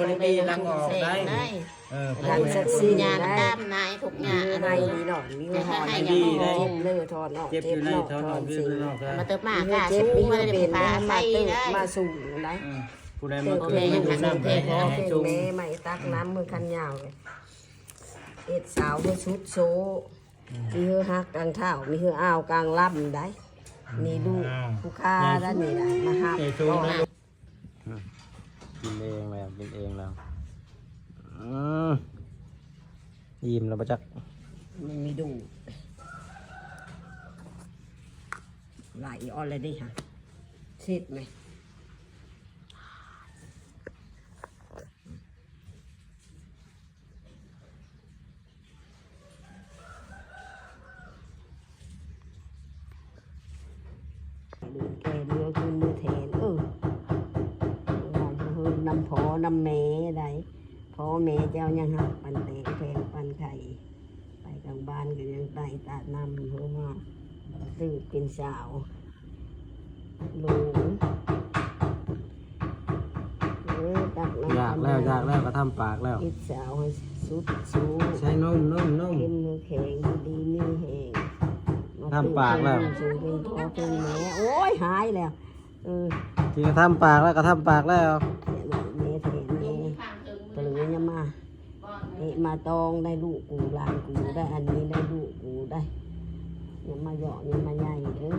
ບໍ່ໄດ້ມີຫຼັງອອກໄດ້ ເອີ ຫຼັງສັກສີ ຍາຕາມນາຍທຸກຍາ ໃນນີ້ເນາະ ມີຫອຍ ໃຫ້ ໃຫ້ ໃຫ້ ເຈັບເລີຍ ຖອນອອກ ເຈັບຢູ່ໃນ ຖອນອອກ ເຈັບຢູ່ນອກ ເອີ ມາເຕີມາກາ ເຈັບ ມີເຮືອເປັນ ມາເຕີມ ມາສູງໄດ້ ເອີ ຜູ້ໃດມາເກີດ ເອີ ມາຢູ່ນຳ ໃຫ້ໃຫ້ສູງ ແມ່ໃໝ່ຕັກນ້ຳ ເມືອຄັນຍາວ ເຮັດສາວໃຫ້ສຸດໂຊ ອືມ ມີເຮືອຮັກກາງທ້າວ ມີເຮືອອ່າວກາງລຳໄດ໋ ອືມ ນີ້ລູກ ອ້າວ ຜູ້ຄ້າ ນີ້ລະ ມາຮັບ ໃຫ້ສູງນະ ອືມ ກິນເອງແລ້ວ ກິນເອງແລ້ວ ອືມ ອີ່ມແລ້ວບໍ່ຈັກ ມັນມີດູ ຫຼາຍອີອອນແລ້ວເດ້ຫະ ເຊັດແມະ. ແກ່ເມືອຄືນເມືອແທນ ເອີ ເອີ ນຳພໍ່ນຳແມ່ໄດ໋ ພໍ່ແມ່ເຈົ້າຍັງຮັກປັນແຕງແພງປັນໄຂ່ ໄປກາງບ້ານກໍຍັງໄດ້ຕາດນ້ຳເພິ່ນວ່າ ຕື່ນເປັນສາວ ໂຫຼ ເອີ ຕັກນ້ຳ ຢາກແລ້ວ ຢາກແລ້ວ ກະທຳປາກແລ້ວ ເຮັດສາວໃຫ້ສຸດສູງ ໃສ່ນົມ ນົມ ນົມ ເຂັ້ມແຂງ ຢູ່ດີມີແຮງ ທຳປາກແລ້ວ ມາເປັນເພິ່ນເປັນພໍ່ເປັນແມ່ ໂອ້ຍ ຫາຍແລ້ວ ເອີ ຊິກະທຳປາກແລ້ວ ກະທຳປາກແລ້ວ ແມ່ແທນແມ່ ກະເລີຍຍາມມາ ເອະ ມາຕ້ອງໄດ້ລູກກູ ຫຼານກູໄດ້ ອັນນີ້ໄດ້ລູກກູໄດ້ ຢ່າມາເຍາະ ຢ່າມາໃຫຍ່ເດີ.